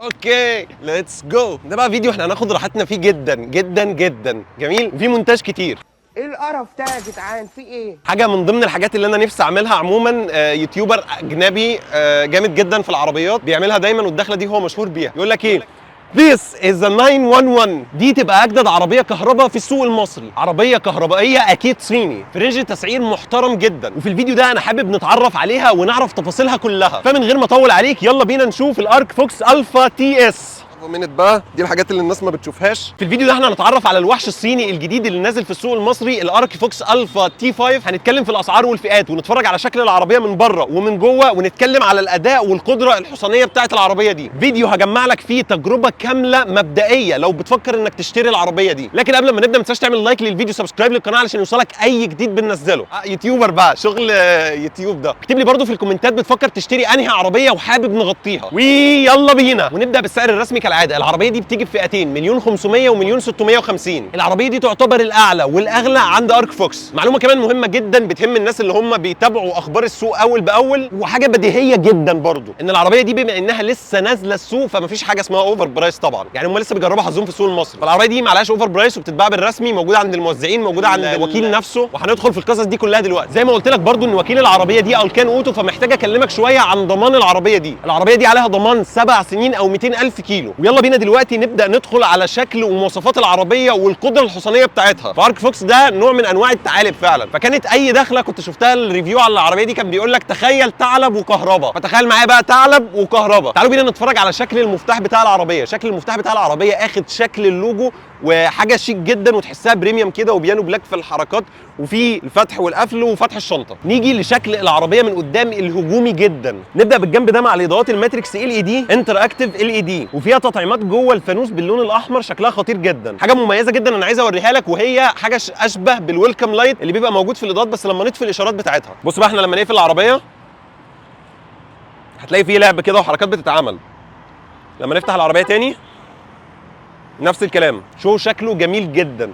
okay let's go. ده بقى فيديو احنا هناخد راحتنا فيه جدا جدا جدا. جميل، وفي مونتاج كتير. ايه القرف ده يا جدعان؟ في ايه؟ حاجة من ضمن الحاجات اللي انا نفسي اعملها عموما، YouTuber اجنبي جامد جدا في العربيات بيعملها دايما، والدخله دي هو مشهور بيها. يقول لك ايه؟ This is a 911. دي تبقى اجدد عربية كهرباء في السوق المصري، عربية كهربائية اكيد صيني، في range تسعير محترم جدا. وفي الفيديو ده انا حابب نتعرف عليها ونعرف تفاصيلها كلها. فمن غير ما اطول عليك، يلا بينا نشوف ال Arcfox Alpha TS منت بقى. دي الحاجات اللي الناس ما بتشوفهاش. في الفيديو ده احنا هنتعرف على الوحش الصيني الجديد اللي نازل في السوق المصري، ال Arcfox Alpha T5. هنتكلم في الاسعار والفئات، ونتفرج على شكل العربية من بره ومن جوه، ونتكلم على الاداء والقدرة الحصانيه بتاعه العربية دي. فيديو هجمع لك فيه تجربه كاملة مبدئية لو بتفكر انك تشتري العربية دي. لكن قبل ما نبدا، ما تنساش تعمل like للفيديو، subscribe للقناة علشان يوصلك اي جديد بننزله. YouTuber بقى، شغل يوتيوب ده. اكتب لي برده في الكومنتات بتفكر تشتري انهي عربية وحابب نغطيها. ويلا بينا ونبدا بالسعر الرسمي كالعاده. العربية دي بتيجي بفئتين، مليون 500 ومليون 650. العربية دي تعتبر الاعلى والاغلى عند Arcfox. معلومة كمان مهمة جدا بتهم الناس اللي هم بيتابعوا اخبار السوق اول باول، وحاجه بديهية جدا برضو، ان العربية دي بما انها لسه نازله السوق فمفيش حاجة اسمها over price طبعا. يعني هم لسه بيجربوا حظهم في السوق المصري، فالعربيه دي ما عليهاش over price وبتتباع بالرسمي، موجودة عند الموزعين، موجودة عند الوكيل نفسه، وهندخل في القصص دي كلها دلوقتي. زي ما قلت لك برضو ان وكيل العربية دي الكان اوتو، فمحتاج اكلمك شوية عن ضمان العربية دي. العربية دي عليها ضمان 7 سنين او 200 الف كيلو. ويلا بينا دلوقتي نبدا ندخل على شكل ومواصفات العربية والقدرة الحصانيه بتاعتها. ف Arcfox ده نوع من انواع الثعالب فعلا، فكانت اي دخله كنت شفتها ال review على العربية دي كان بيقول لك تخيل ثعلب وكهرباء، فتخيل معايا بقى ثعلب وكهرباء. تعالوا بينا نتفرج على شكل المفتاح بتاع العربيه. شكل المفتاح بتاع العربية اخد شكل اللوجو وحاجه شيك جدا وتحسها premium كده، و piano black في الحركات، وفي الفتح والقفل وفتح الشنطه. نيجي لشكل العربية من قدام الهجومي جدا. نبدا بالجنب ده مع الاضاءات الماتريكس ال اي دي، انتر اكتف ال اي دي، وفيها تطعيمات جوه الفانوس باللون الاحمر، شكلها خطير جدا. حاجة مميزة جدا انا عايز اوريها لك، وهي حاجة اشبه بال welcome light اللي بيبقى موجود في الاضاءات بس لما نطفي الاشارات بتاعتها. بص بقى، احنا لما نقفل العربية هتلاقي فيه لعب كده وحركات بتتعمل. لما نفتح العربية تاني نفس الكلام. شو شكله جميل جدا.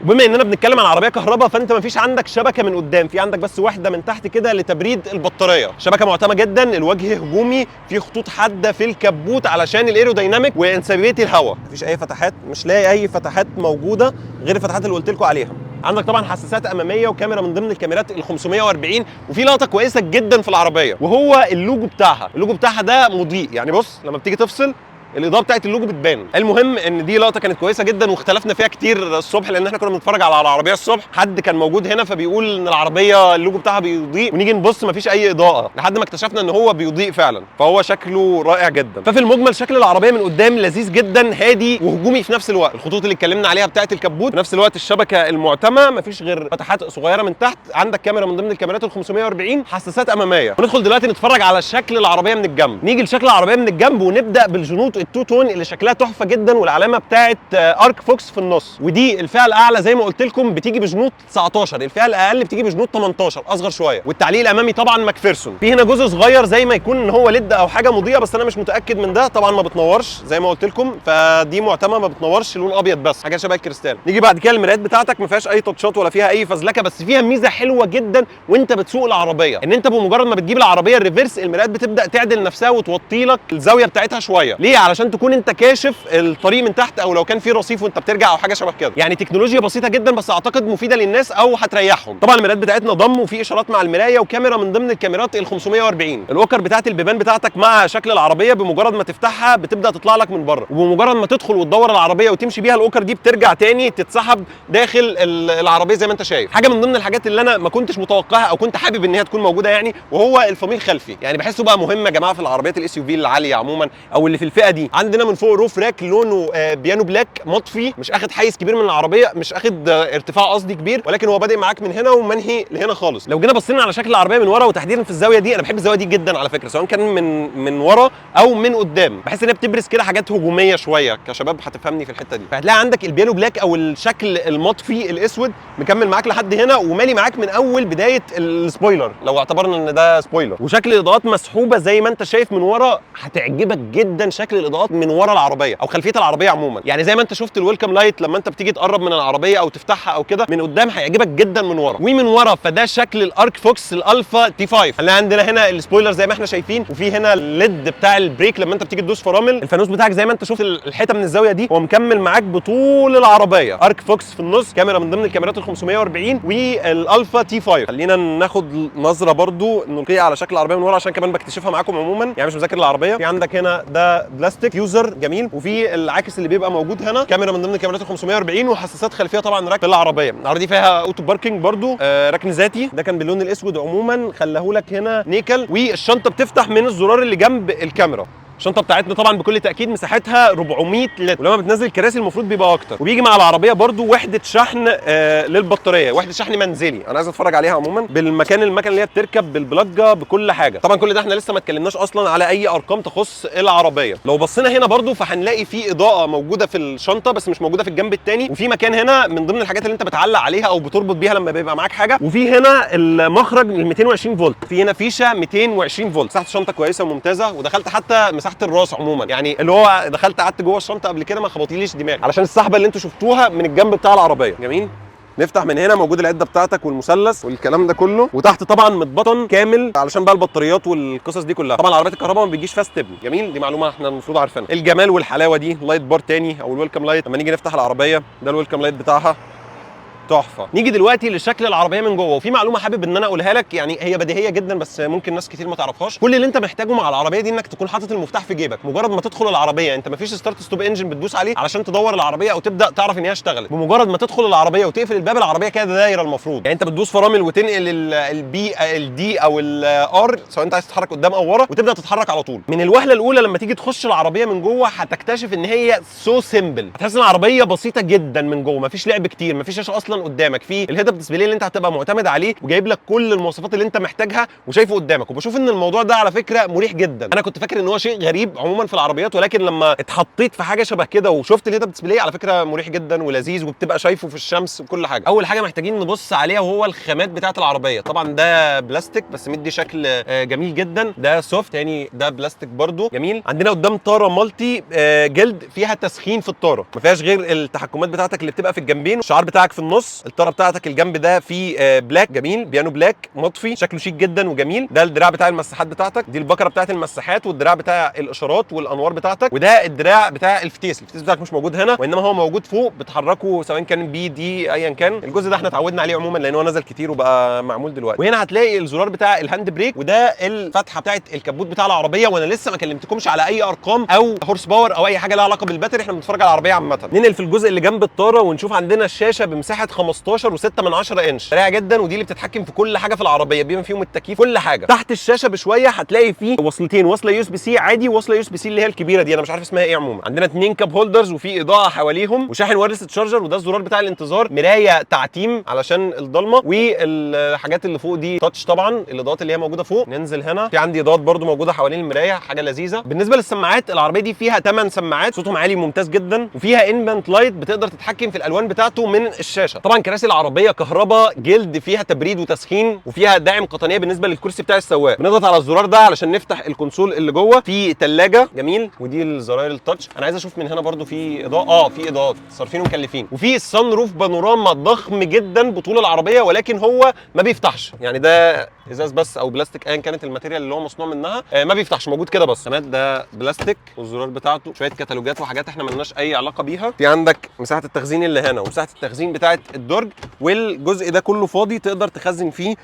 وبما اننا بنتكلم عن عربية كهرباء، فانت مفيش عندك شبكة من قدام، في عندك بس واحدة من تحت كده لتبريد البطاريه. شبكة معتمه جدا، الوجه هجومي، في خطوط حادة في الكبوت علشان ال aerodynamic وانسيابيه الهواء. مفيش اي فتحات، مش لاقي اي فتحات موجودة غير الفتحات اللي قلت لكم عليها. عندك طبعا حساسات امامية وكاميرا من ضمن الكاميرات ال 540. وفي لقطة كويسة جدا في العربية وهو اللوجو بتاعها. اللوجو بتاعها ده مضيء، يعني بص لما بتيجي تفصل الاضاءة بتاعت اللوجو بتبان. المهم ان دي لقطة كانت كويسة جدا واختلفنا فيها كتير الصبح، لان احنا كنا بنتفرج على العربية الصبح، حد كان موجود هنا فبيقول ان العربية اللوجو بتاعها بيضيء، ونيجي نبص مفيش اي اضاءه، لحد ما اكتشفنا ان هو بيضيء فعلا، فهو شكله رائع جدا. ففي المجمل شكل العربية من قدام لذيذ جدا، هادي وهجومي في نفس الوقت. الخطوط اللي اتكلمنا عليها بتاعت الكبوت، في نفس الوقت الشبكة المعتمه، مفيش غير فتحات صغيرة من تحت. عندك كاميرا من ضمن الكاميرات ال 540، حساسات اماميه. وندخل دلوقتي نتفرج على شكل العربية من الجنب. نيجي لشكل العربية من الجنب ونبدا بالجنوط ال two tone اللي شكلها تحفة جدا، والعلامة بتاعت Arcfox في النص. ودي الفئة الاعلى زي ما قلت لكم بتيجي بجنوط 19، الفئة الاقل بتيجي بجنوط 18، اصغر شويه. والتعليق الامامي طبعا MacPherson. في هنا جزء صغير زي ما يكون ان هو LED او حاجة مضيئه، بس انا مش متاكد من ده. طبعا ما بتنورش زي ما قلت لكم، فدي معتمه ما بتنورش، لون ابيض بس، حاجة شبه الكريستال. نيجي بعد كده المرايات بتاعتك ما فيهاش اي تاتشات ولا فيها اي فزلكه، بس فيها ميزة حلوة جدا وانت بتسوق العربيه، ان انت بمجرد ما بتجيب العربية ال reverse المرايات بتبدا تعدل نفسها وتوطي لك الزاوية بتاعتها شويه. ليه؟ علشان تكون انت كاشف الطريق من تحت، او لو كان في رصيف وانت بترجع او حاجة شبه كده. يعني تكنولوجيا بسيطة جدا بس اعتقد مفيدة للناس او هتريحهم. طبعا المرايات بتاعتنا ضم، وفي اشارات مع المرايه، وكاميرا من ضمن الكاميرات ال 540. الاوكر بتاعت البيبان بتاعتك مع شكل العربيه، بمجرد ما تفتحها بتبدا تطلع لك من بره، وبمجرد ما تدخل وتدور العربية وتمشي بيها الاوكر دي بترجع تاني تتسحب داخل العربية زي ما انت شايف. حاجة من ضمن الحاجات اللي انا ما كنتش متوقعها او كنت حابب ان هي تكون موجودة يعني، وهو الفوميل الخلفي. يعني بحسه بقى مهم يا جماعة في العربيات ال SUV العالية عموما او اللي في الفئة دي. عندنا من فوق roof rack لونه piano black مطفي، مش اخد حيز كبير من العربيه، مش اخد ارتفاع قصدي كبير، ولكن هو بادئ معاك من هنا ومنهي لهنا خالص. لو جينا بصينا على شكل العربية من ورا وتحديدا في الزاوية دي، انا بحب الزاوية دي جدا على فكره، سواء كان من ورا او من قدام، بحس ان هي بتبرز كده حاجات هجومية شويه. كشباب هتفهمني في الحتة دي. فهتلاقي عندك ال piano black او الشكل المطفي الاسود مكمل معاك لحد هنا، ومالي معاك من اول بداية ال spoiler لو اعتبرنا ان ده spoiler. وشكل الاضاءات مسحوبه زي ما انت شايف من ورا، هتعجبك جدا شكل الاضاءات. الاضاءات من ورا العربية او خلفية العربية عموما. يعني زي ما انت شفت ال welcome light لما انت بتيجي تقرب من العربية او تفتحها او كده من قدام، هيعجبك جدا من ورا. ومن ورا فده شكل ال Arcfox ال Alpha T5. هنلاقي عندنا هنا ال spoiler زي ما احنا شايفين، وفي هنا ال LED بتاع ال brake لما انت بتيجي تدوس فرامل. الفانوس بتاعك زي ما انت شفت الحتة من الزاوية دي هو مكمل معاك بطول العربيه. Arcfox في النص، كاميرا من ضمن الكاميرات ال 540 وال Alpha T5. خلينا ناخد نظره برضو نلقيها على شكل العربية من ورا عشان كمان بكتشفها معاكم عموما، يعني مش مذاكر العربية. في عندك هنا ده بلاستيك diffuser جميل، وفي العاكس اللي بيبقى موجود هنا، كاميرا من ضمن الكاميرات ال 540، وحساسات خلفية طبعا راكب في العربية. العربية دي فيها auto parking برضو، ركن ذاتي. ده كان باللون الاسود عموما، خلاهولك هنا نيكل. والشنطه بتفتح من الزرار اللي جنب الكاميرا. الشنطة بتاعتنا طبعا بكل تاكيد مساحتها 400 لتر، ولما بتنزل كراسي المفروض بيبقى اكتر. وبيجي مع العربية برضو وحده شحن للبطاريه، وحده شحن منزلي. انا عايز اتفرج عليها عموما بالمكان، المكان اللي هي بتركب بالبلاجه بكل حاجة. طبعا كل ده احنا لسه ما اتكلمناش اصلا على اي ارقام تخص العربية. لو بصينا هنا برضو فهنلاقي في اضاءه موجودة في الشنطة بس مش موجودة في الجنب الثاني، وفي مكان هنا من ضمن الحاجات اللي انت بتعلق عليها او بتربط بيها لما بيبقى معاك حاجه. وفي هنا المخرج ال 220 فولت، في هنا فيشه 220 فولت. مساحة الشنطة كويسة وممتازة، ودخلت حتى مساحة الراس عموما، يعني اللي هو دخلت قعدت جوه الشنطة قبل كده ما خبطليش دماغي علشان السحبه اللي انتوا شفتوها من الجنب بتاع العربية. جميل. نفتح من هنا، موجود العدة بتاعتك والمثلث والكلام ده كله، وتحت طبعا متبطن كامل علشان بقى البطاريات والقصص دي كلها. طبعا عربيات الكهرباء ما بيجيش فيها ستبن. جميل، دي معلومة احنا المفروض عارفينها. الجمال والحلاوه دي light bar تاني او ال welcome light. لما نيجي نفتح العربية ده ال welcome light بتاعها تحفة. نيجي دلوقتي لشكل العربية من جوه، وفي معلومة حابب ان انا اقولها لك، يعني هي بديهية جدا بس ممكن ناس كتير ما تعرفهاش. كل اللي انت محتاجه مع العربية دي انك تكون حاطط المفتاح في جيبك. مجرد ما تدخل العربية انت مفيش start stop engine بتدوس عليه علشان تدور العربية او تبدا تعرف ان هي اشتغلت. بمجرد ما تدخل العربية وتقفل الباب العربية كده دايرة المفروض. يعني انت بتدوس فرامل وتنقل ال P ال D او ال R سواء انت عايز تتحرك قدام او ورا، وتبدا تتحرك على طول. من الوهله الاولى لما تيجي تخش العربية من جوه هتكتشف ان هي so simple. هتحس ان العربية بسيطة جدا من جوه، مفيش لعب كتير، مفيش شاشة اصلا قدامك، في ال head up display اللي انت هتبقى معتمد عليه وجايب لك كل المواصفات اللي انت محتاجها وشايفه قدامك. وبشوف ان الموضوع ده على فكرة مريح جدا. انا كنت فاكر ان هو شيء غريب عموما في العربيات، ولكن لما اتحطيت في حاجة شبه كده وشفت ال head up display على فكرة مريح جدا ولذيذ، وبتبقى شايفه في الشمس وكل حاجة. اول حاجة محتاجين نبص عليها وهو الخامات بتاعه العربية. طبعا ده بلاستيك بس مدي شكل جميل جدا. ده soft تاني، ده بلاستيك برضو جميل. عندنا قدام طاره multi جلد فيها تسخين في الطاره، ما فيهاش غير التحكمات بتاعتك اللي بتبقى في الجنبين، الشعار بتاعك في النص، الطاره بتاعتك الجنب ده فيه black جميل، piano black مطفي شكله شيك جدا وجميل. ده الدراع بتاع المساحات بتاعتك، دي البكرة بتاعت المساحات، والدراع بتاع الاشارات والانوار بتاعتك، وده الدراع بتاع الفتيس. الفتيس بتاعك مش موجود هنا وانما هو موجود فوق، بتحركه سواء كان P D ايا كان. الجزء ده احنا اتعودنا عليه عموما لان هو نزل كتير وبقى معمول دلوقتي. وهنا هتلاقي الزرار بتاع ال hand brake، وده الفتحة بتاعت الكبوت بتاع العربية. وانا لسه ما كلمتكمش على اي ارقام او horse power او اي حاجة لها علاقة بال battery، احنا بنتفرج على العربية عامة. ننقل في الجزء اللي جنب الطاره ونشوف عندنا الشاشة بمساحة 15.6 من 10 انش، سريعة جدا، ودي اللي بتتحكم في كل حاجة في العربية بما فيهم التكييف كل حاجة. تحت الشاشة بشوية هتلاقي فيه وصلتين، وصله USB C عادي ووصله USB C اللي هي الكبيرة دي انا مش عارف اسمها ايه عموما. عندنا اتنين cup holders وفي اضاءه حواليهم، وشاحن wireless charger، وده الزرار بتاع الانتظار، مراية تعتيم علشان الضلمة، والحاجات اللي فوق دي touch طبعا الاضاءات اللي هي موجودة فوق. ننزل هنا في عندي اضاءات برده موجودة حوالين المراية، حاجة لذيذة. بالنسبة للسماعات العربية دي فيها 8 سماعات صوتهم عالي ممتاز جدا، وفيها ambient light بتقدر تتحكم في الالوان بتاعته من الشاشة. طبعا كراسي العربية كهرباء جلد، فيها تبريد وتسخين، وفيها داعم قطنيه بالنسبة للكرسي بتاع السواق. بنضغط على الزرار ده علشان نفتح ال console اللي جوه، في ثلاجه جميل، ودي الزراير ال touch. انا عايز اشوف من هنا برده في اضاءه، في اضاءات صارفين ومكلفين. وفي sunroof بانوراما ضخم جدا بطول العربية، ولكن هو ما بيفتحش، يعني ده ازاز بس او بلاستيك ايا كانت ال material اللي هو مصنوع منها، ما بيفتحش، موجود كده بس. تمام، ده بلاستيك والزرار بتاعته، شوية كتالوجات وحاجات احنا ملناش اي علاقة بيها. في عندك مساحة التخزين اللي هنا، ومساحة التخزين بتاعه الدرج، والجزء ده كله فاضي تقدر تخزن فيه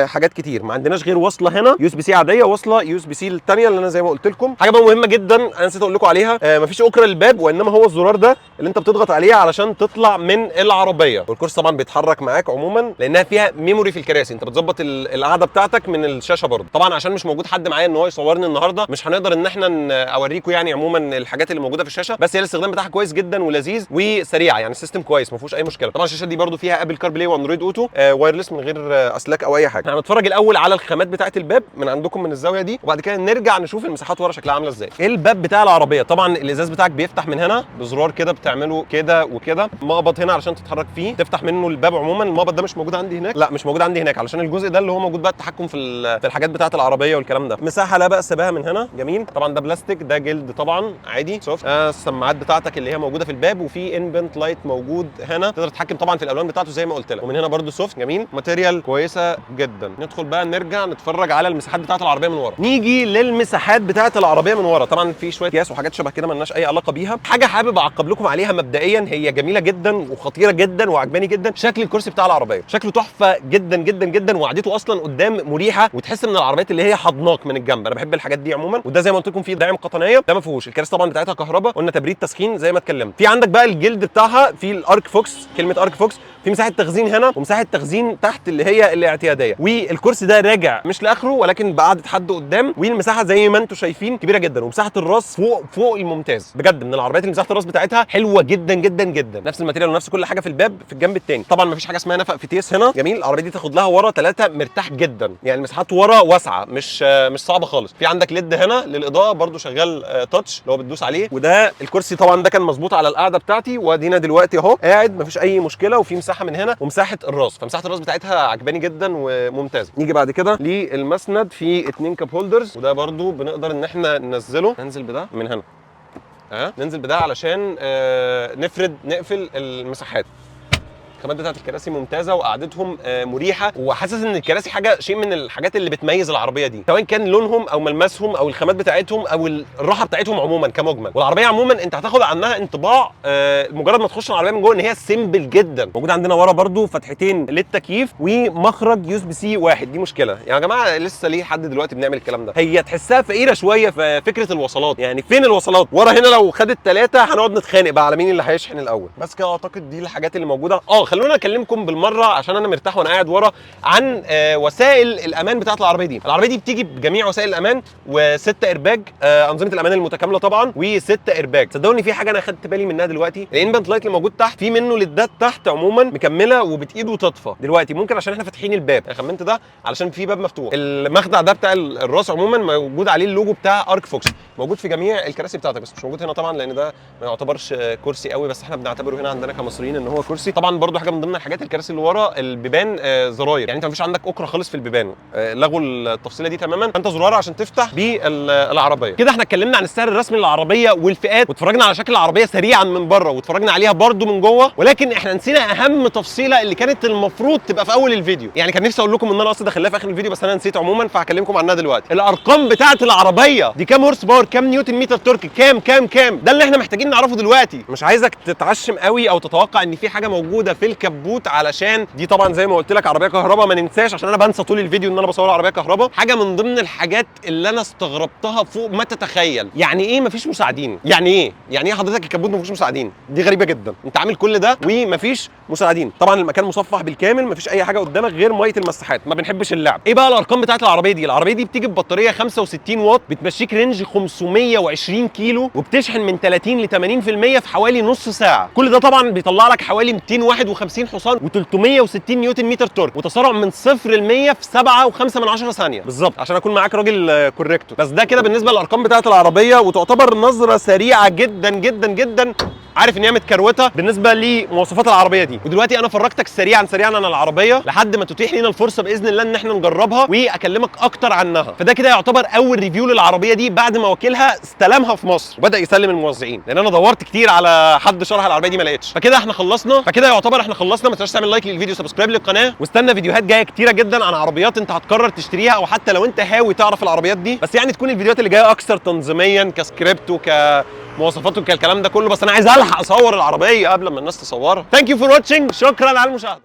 حاجات كتير. ما عندناش غير وصله هنا USB C عادية، وصله USB C الثانية اللي انا زي ما قلت لكم. حاجة بقى مهمة جدا انا نسيت اقول لكم عليها، مفيش اكره للباب، وانما هو الزرار ده اللي انت بتضغط عليه علشان تطلع من العربية. والكرسي طبعا بيتحرك معاك عموما لانها فيها memory في الكراسي، انت بتظبط القعدة بتاعتك من الشاشة برضه. طبعا عشان مش موجود حد معايا ان هو يصورني النهارده مش هنقدر ان احنا اوريكم يعني عموما الحاجات اللي موجودة في الشاشة، بس هي الاستخدام بتاعها كويس جدا ولذيذ وسريع، يعني ال system كويس ما فيهوش اي مشكلة. طبعا الشاشة دي دي برده فيها Apple CarPlay و Android Auto wireless من غير اسلاك او اي حاجة. احنا هنتفرج الاول على الخامات بتاعه الباب من عندكم من الزاوية دي، وبعد كده نرجع نشوف المساحات ورا شكلها عامله ازاي. الباب بتاع العربية طبعا الازاز بتاعك بيفتح من هنا بزرار كده، بتعمله كده وكده، مقبض هنا علشان تتحرك فيه تفتح منه الباب. عموما المقبض ده مش موجود عندي هناك، لا مش موجود عندي هناك علشان الجزء ده اللي هو موجود بقى التحكم في الحاجات بتاعه العربية والكلام ده. مساحة لا باس بها من هنا، جميل. طبعا ده بلاستيك، ده جلد طبعا عادي soft. السماعات بتاعتك اللي هي موجودة في الباب، وفي ambient light موجود هنا تقدر تتحكم طبعا في الالوان بتاعته زي ما قلت لك. ومن هنا برده soft، جميل، material كويسة جدا. ندخل بقى نرجع نتفرج على المساحات بتاعه العربية من ورا. نيجي للمساحات بتاعه العربية من ورا، طبعا في شوية اكياس وحاجات شبه كده مالناش اي علاقة بيها. حاجة حابب اعقب لكم عليها مبدئيا، هي جميلة جدا وخطيرة جدا وعجباني جدا، شكل الكرسي بتاع العربية شكله تحفة جدا جدا جدا، وقعدته اصلا قدام مريحه، وتحس من العربيات اللي هي حضناك من الجنب. انا بحب الحاجات دي عموما. وده زي ما قلت لكم فيه دعم قطنيه، ده ما فيهوش. الكراسي طبعا بتاعتها كهرباء، قلنا تبريد تسخين زي ما اتكلمت. في عندك بقى الجلد بتاعها في ال Arcfox، كلمة Arcfox، في مساحة تخزين هنا ومساحة تخزين تحت اللي هي الاعتيادية. والكرسي ده راجع مش لاخره ولكن بقعده حد قدام، والمساحة زي ما انتم شايفين كبيرة جدا، ومساحة الراس فوق فوق الممتاز بجد. من العربيات اللي مساحة الراس بتاعتها حلوة جدا جدا جدا. نفس ال material ونفس كل حاجة في الباب في الجنب الثاني. طبعا مفيش حاجة اسمها نفق فتيس هنا، جميل. العربية دي تاخد لها ورا 3 مرتاح جدا، يعني المساحات ورا واسعة، مش صعبة خالص. في عندك LED هنا للاضاءة برده شغال touch اللي هو بتدوس عليه. وده الكرسي طبعا ده كان مظبوط على القعدة بتاعتي، وادينا دلوقتي اهو قاعد مفيش اي مشكلة. وفي مساحة من هنا ومساحة الراس، فمساحه الراس بتاعتها عجباني جدا وممتازة. نيجي بعد كده للمسند، في 2 cup holders، وده برده بنقدر ان احنا ننزله، ننزل بده من هنا ننزل بده علشان نفرد نقفل المساحات. الخامات بتاعت الكراسي ممتازة وقعدتهم مريحه، وحاسس ان الكراسي حاجة شيء من الحاجات اللي بتميز العربية دي، سواء كان لونهم او ملمسهم او الخامات بتاعتهم او الراحة بتاعتهم عموما كمجمل. والعربية عموما انت هتاخد عنها انطباع مجرد ما تخش العربية من جوه ان هي simple جدا. موجود عندنا ورا برده فتحتين للتكييف ومخرج USB C واحد. دي مشكلة يعني يا جماعة، لسه ليه لحد دلوقتي بنعمل الكلام ده؟ هي تحسها فقيرة شوية في فكرة الوصلات، يعني فين الوصلات ورا هنا؟ لو خدت 3 هنقعد نتخانق بقى على مين اللي هيشحن الاول. بس كده اعتقد دي الحاجات اللي موجودة. خلونا اكلمكم بالمرة عشان انا مرتاح وانا قاعد ورا عن وسائل الامان بتاعت العربية دي. العربية دي بتيجي بجميع وسائل الامان وست ارباج، انظمة الامان المتكاملة طبعا وست ارباج. صدقوني في حاجة انا خدت بالي منها دلوقتي، ال ambient light اللي موجود تحت في منه ليدات تحت عموما مكملة وبتقيد وتطفى دلوقتي، ممكن عشان احنا فاتحين الباب. انا خمنت ده علشان في باب مفتوح. المخدع ده بتاع الراس عموما موجود عليه اللوجو بتاع Arcfox، موجود في جميع الكراسي بتاعتك، بس مش موجود هنا طبعا لان ده ما يعتبرش كرسي قوي، بس احنا بنعتبره هنا عندنا كمصريين ان هو كرسي. طبعا برضو حاجة من ضمن الحاجات، الكراسي اللي ورا البيبان زراير، يعني انت مفيش عندك اكره خالص في البيبان، لغوا التفصيله دي تماما، فانت زرار عشان تفتح بالعربية. كده احنا اتكلمنا عن السعر الرسمي للعربية والفئات، واتفرجنا على شكل العربية سريعا من بره، واتفرجنا عليها برضو من جوه، ولكن احنا نسينا اهم تفصيله اللي كانت المفروض تبقى في اول الفيديو. يعني كان نفسي اقول لكم ان انا قصدي اخليها في اخر الفيديو، بس انا نسيت عموما، فهكلمكم عنها دلوقتي. الارقام بتاعه العربية دي، كام horse power، كام نيوتن متر torque، كام كام كام، ده اللي احنا محتاجين نعرفه دلوقتي. مش عايزك تتعشم قوي او تتوقع ان في حاجة موجودة في الكبوت، علشان دي طبعا زي ما قلت لك عربية كهرباء، ما ننساش عشان انا بنسى طول الفيديو ان انا بصور عربية كهرباء. حاجة من ضمن الحاجات اللي انا استغربتها فوق ما تتخيل، يعني ايه مفيش مساعدين؟ يعني ايه؟ يعني ايه حضرتك الكبوت مفيش مساعدين؟ دي غريبة جدا، انت عامل كل ده ومفيش مساعدين. طبعا المكان مصفح بالكامل، مفيش اي حاجة قدامك غير مية المساحات، ما بنحبش اللعب. ايه بقى الارقام بتاعت العربية دي؟ العربية دي بتيجي ببطاريه 65 واط، بتمشيك range 520 كيلو، وبتشحن من 30 ل 80% في حوالي نص ساعة. كل ده طبعا بيطلع لك حوالي 251 حصان و360 نيوتن متر torque، وتسارع من 0 ل 100 في 7.5 من 10 ثانية بالظبط، عشان اكون معاك راجل correct. بس ده كده بالنسبة للارقام بتاعت العربية، وتعتبر نظره سريعة جدا جدا جدا، عارف ان هي متكروته بالنسبة لمواصفات العربية دي. ودلوقتي انا فرجتك سريعا سريعا عن العربية لحد ما تتيح لنا الفرصة باذن الله ان احنا نجربها واكلمك اكتر عنها. فده كده يعتبر اول review للعربية دي بعد ما وكيلها استلمها في مصر وبدا يسلم الموزعين، لان انا دورت كتير على حد شرح العربية دي ما لقيتش. فكده احنا خلصنا، فكده يعتبر احنا خلصنا. ما تنساش تعمل like للفيديو، subscribe للقناة، واستنى فيديوهات جاية كتيرة جدا عن عربيات انت هتقرر تشتريها، او حتى لو انت هاوي تعرف العربيات دي، بس يعني تكون الفيديوهات اللي جاية اكثر تنظيميا كسكريبت وكمواصفات وكالكلام ده كله. بس انا عايز الحق اصور العربية قبل ما الناس تصورها. thank you for watching، شكرا على المشاهدة.